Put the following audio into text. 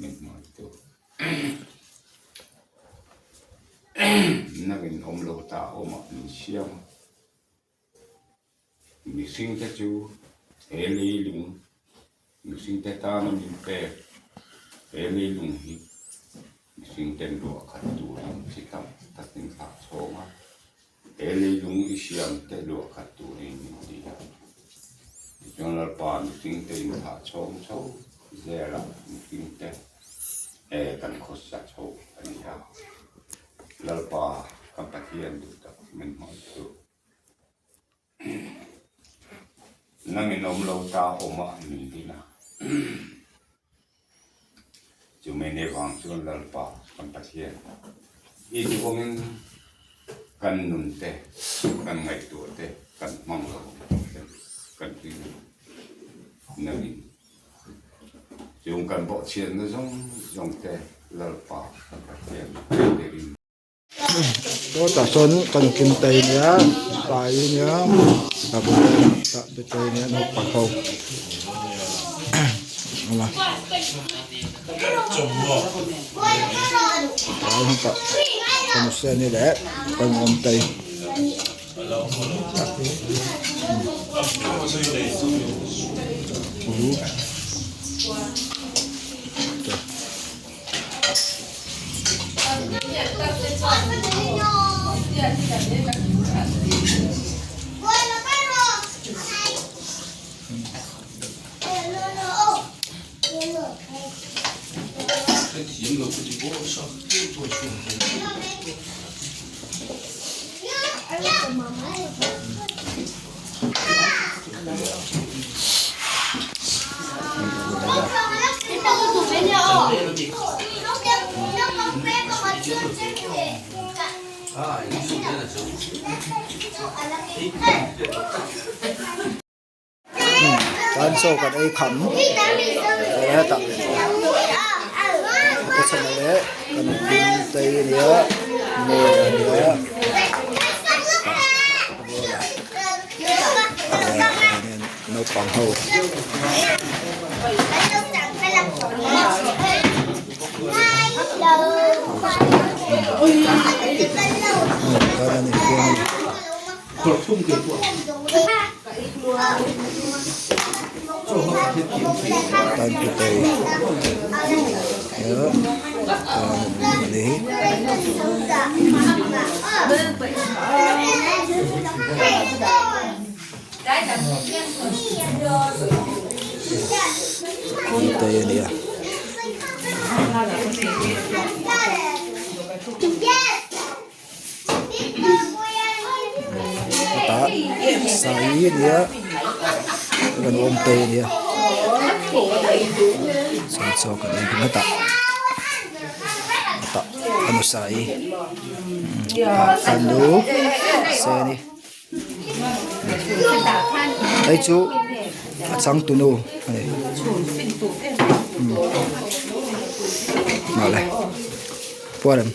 Min hmangaihtu nangin awm lo ta awmah min siam a. Mihringte chu he leilung mihringte tana min pek he leilung hi mihringten ruah khat turin chi tam takin thlak chhawng a, he leilung i siamte luah khat turin min ti a. Tichuan Lalpa mihringte inthlah chhawng chho zela mihringte kan khawsa chho a ni a. Lalpa kan Pathian duh tak min hmangaihtu. Nangin awm lo ta awmah min din a, chumi ni vang chuan Lalpa kan Pathian i duhawngin kan nun te, kan ngaihtuah te kan hmang lo kan ring a, nangin chung kan bawhchhiatna zawng zawng te Lalpa kan Pathian i ring. Sawtah sawn kan kim tai nia sai nia tah te nia naupang ho awm a tlai kan seni leh kan awm tai. Chuan chaw kan ei kham hetah ka chhana leh kan hlim te a nia mawi a nia. Naupang ho Tei a ni a. Tah sai a nia kan awm tei a nia chuan chaw kan ei hma tah tah a nu sai a nu seni. Hei chu a changtunu a ni awle puar em